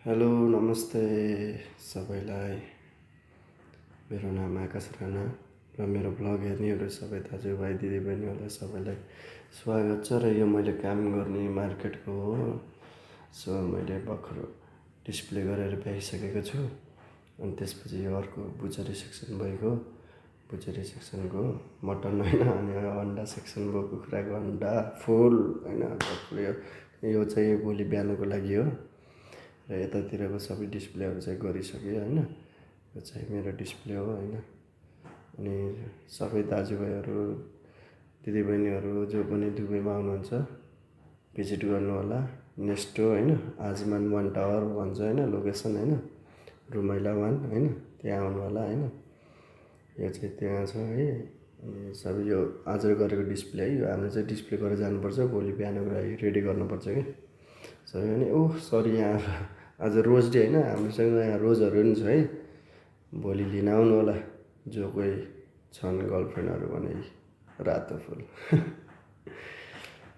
Hello नमस्ते सबैलाई। मेरो नाम आकाश राणा र मेरो ब्लग हेर्नेहरू सबै दाजुभाइ दिदीबहिनीहरूलाई सबैलाई स्वागत छ। र यो मैले काम गर्ने मार्केटको हो। सो मैले भर्खर डिस्प्ले गरेर भ्याइसकेको छु। अनि त्यसपछि यो अर्को बुचरी सेक्सन भएको, बुचरी सेक्सनको मटन होइन, अनि अन्डा सेक्सन भयो, कुखुराको अन्डा फुल होइन। यो चाहिँ भोलि बिहानको लागि हो। र यतातिरको सबै डिस्प्लेहरू चाहिँ गरिसकेँ होइन। यो चाहिँ मेरो डिस्प्ले हो होइन। अनि सबै दाजुभाइहरू दिदीबहिनीहरू जो पनि दुबईमा आउनुहुन्छ भिजिट गर्नु होला। नेस्टो होइन, आजमान 1 टावर भन्छ होइन, लोकेसन होइन, रुमैला 1 होइन, त्यहाँ आउनु होला होइन। यो चाहिँ त्यहाँ छ है। अनि सबै यो आज गरेको डिस्प्ले है, यो हामीले चाहिँ डिस्प्ले गरेर जानुपर्छ, भोलि बिहानको लागि रेडी गर्नुपर्छ कि सबै। अनि सरी, यहाँ आज रोज डे होइन, हामीसँग यहाँ रोजहरू पनि छ है। भोलि लिन आउनु होला जो कोही छन् गर्लफ्रेन्डहरू भने रातो फुल।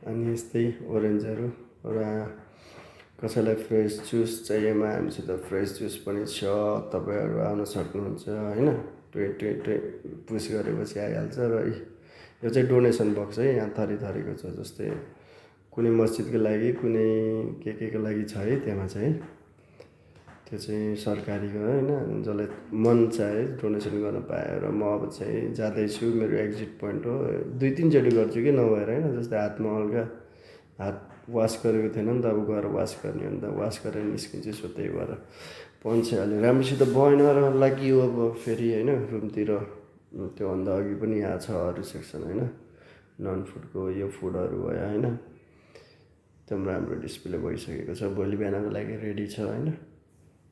अनि यस्तै ओरेन्जहरू र कसैलाई फ्रेस जुस चाहिएमा हामीसित फ्रेस जुस पनि छ, तपाईँहरू आउन सक्नुहुन्छ होइन। पुस गरेपछि आइहाल्छ। र यो चाहिँ डोनेसन बक्स है, यहाँ थरी थरीको छ, जस्तै कुनै मस्जिदको लागि, कुनै के को लागि छ है। त्यहाँ चाहिँ त्यो चाहिँ सरकारीको होइन, जसलाई मन चाहे डोनेसन गर्न पायो। र म अब चाहिँ जाँदैछु, मेरो एक्जिट पोइन्ट हो। 2-3 चोटि गर्छु कि नभएर होइन, जस्तै हातमा हल्का हात वास गरेको थिएन नि त, अब गएर वास गर्ने हो नि त, वास गरेर निस्किन्छु। सो त्यही भएर पन्छे अलि राम्रोसित भएन र लागि अब फेरि होइन रुमतिर। त्योभन्दा अघि पनि यहाँ छ अरू सेक्सन होइन, नन फुडको, यो फुडहरू भयो होइन। एकदम राम्रो डिस्प्ले भइसकेको छ, भोलि बिहानको लागि रेडी छ होइन।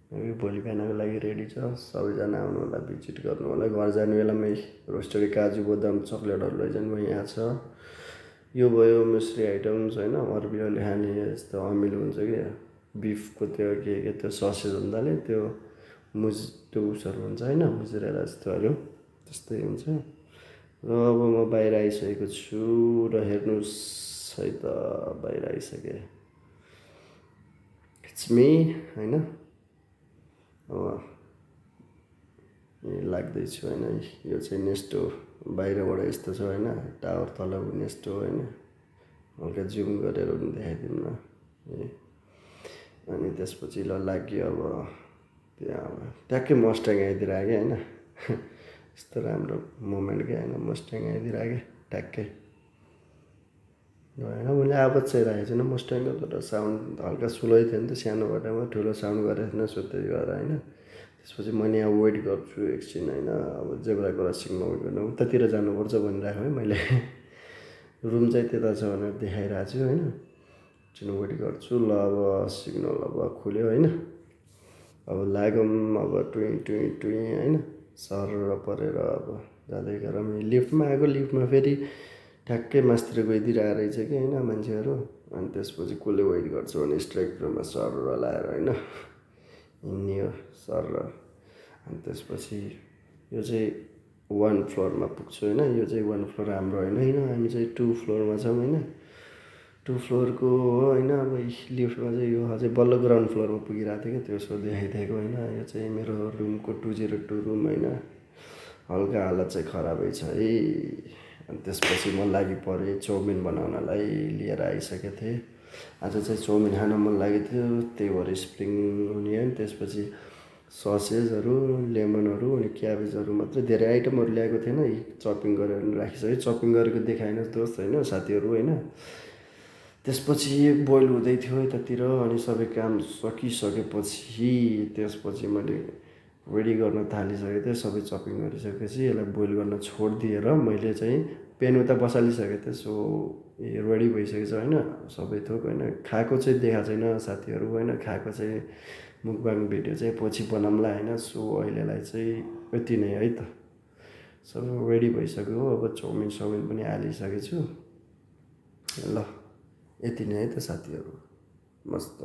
भोलि बिहानको लागि रेडी छ। सबैजना आउनु होला, भिजिट गर्नु होला। घर जाने बेलामै रोस्टेड काजु बदाम चक्लेटहरू लैजानु भयो, यहाँ छ। यो भयो मिश्री आइटम्स होइन, अरबीहरूले खाने यस्तो अमिलो हुन्छ कि बिफको, त्यो के त्यो ससेज हुँदाले त्यो त्यो उसहरू हुन्छ होइन, मुजरेला जस्तोहरू त्यस्तै हुन्छ। र अब म बाहिर आइसकेको छु र हेर्नुहोस् है त, बाहिर आइसकेँ। इट्स मी होइन। अब लाग्दैछु होइन। यो चाहिँ नेस्टो बाहिरबाट यस्तो छ होइन, टावर तल नेस्टो होइन। हल्का जुम गरेर पनि देखाइदिउँ न है। अनि त्यसपछि ल लाग्यो अब त्यहाँ अब ट्याक्कै मस्ट्याङ आइदिएर आएँ होइन। यस्तो राम्रो मोमेन्ट क्या होइन, मस्ट्याङ आइदिएर आएँ ट्याक्कै होइन। मैले आवाज चाहिँ राखेको छैन मस्ट्याङको, तर साउन्ड हल्का स्लोै थियो नि त, सानो बाटोमा ठुलो साउन्ड गरेको थिएन, सो त्यही भएर होइन। त्यसपछि मैले यहाँ वेट गर्छु एकछिन होइन। अब जेब्रा क्रसिङमा वेट गर्नु, उतातिर जानुपर्छ भनिरहेको है मैले। रुम चाहिँ त्यता छ भनेर देखाइरहेको छु होइन। एकछिन वेट गर्छु ल। अब सिग्नल अब खुल्यो होइन। अब लागौँ अब टुई होइन, सर परेर अब जाँदै गरौँ। लिफ्टमा आएको, लिफ्टमा फेरि ठ्याक्कै मासतिर गइदिरहेको रहेछ कि होइन मान्छेहरू। अनि त्यसपछि कसले वेट गर्छ भने स्ट्राइक रुममा सर लाएर होइन हिँड्ने सर। अनि त्यसपछि यो चाहिँ 1 फ्लोरमा पुग्छु होइन। यो चाहिँ 1 फ्लोर हाम्रो होइन, हामी चाहिँ 2 फ्लोरमा छौँ होइन। 2 फ्लोरको हो होइन। अब लिफ्टमा चाहिँ यो अझै बल्ल ग्राउन्ड फ्लोरमा पुगिरहेको थियो कि, त्यो सो देखाइदिएको होइन। यो चाहिँ मेरो रुमको 202 रुम होइन। हल्का हालत चाहिँ खराबै छ है। अनि त्यसपछि म लागि परेँ चाउमिन बनाउनलाई, लिएर आइसकेको थिएँ। आज चाहिँ चाउमिन खान मन लागेको थियो, त्यही भएर स्प्रिङ अनियन, त्यसपछि ससेजहरू, लेमनहरू अनि क्याबेजहरू मात्रै, धेरै आइटमहरू ल्याएको थिएन। चपिङ गरेर राखिसकेँ, चपिङ गरेको देखाएन दोस्त होइन, साथीहरू होइन। त्यसपछि बोइल हुँदै थियो यतातिर। अनि सबै काम सकिसकेपछि त्यसपछि मैले रेडी गर्न थालिसकेको थिएँ। सबै चपिङ गरिसकेपछि यसलाई बोइल गर्न छोडिदिएर मैले चाहिँ पेन उता बसालिसकेको थिएँ। सो रेडी भइसकेको छ होइन सबै थोक होइन। खाएको चाहिँ देखाएको छैन साथीहरू होइन, खाएको चाहिँ मुकबाङ भिडियो चाहिँ पछि बनाउँला होइन। सो अहिलेलाई चाहिँ यति नै है त, सबै रेडी भइसक्यो। अब चाउमिन पनि हालिसकेको छु ल। यति नै है त साथीहरू, मस्त।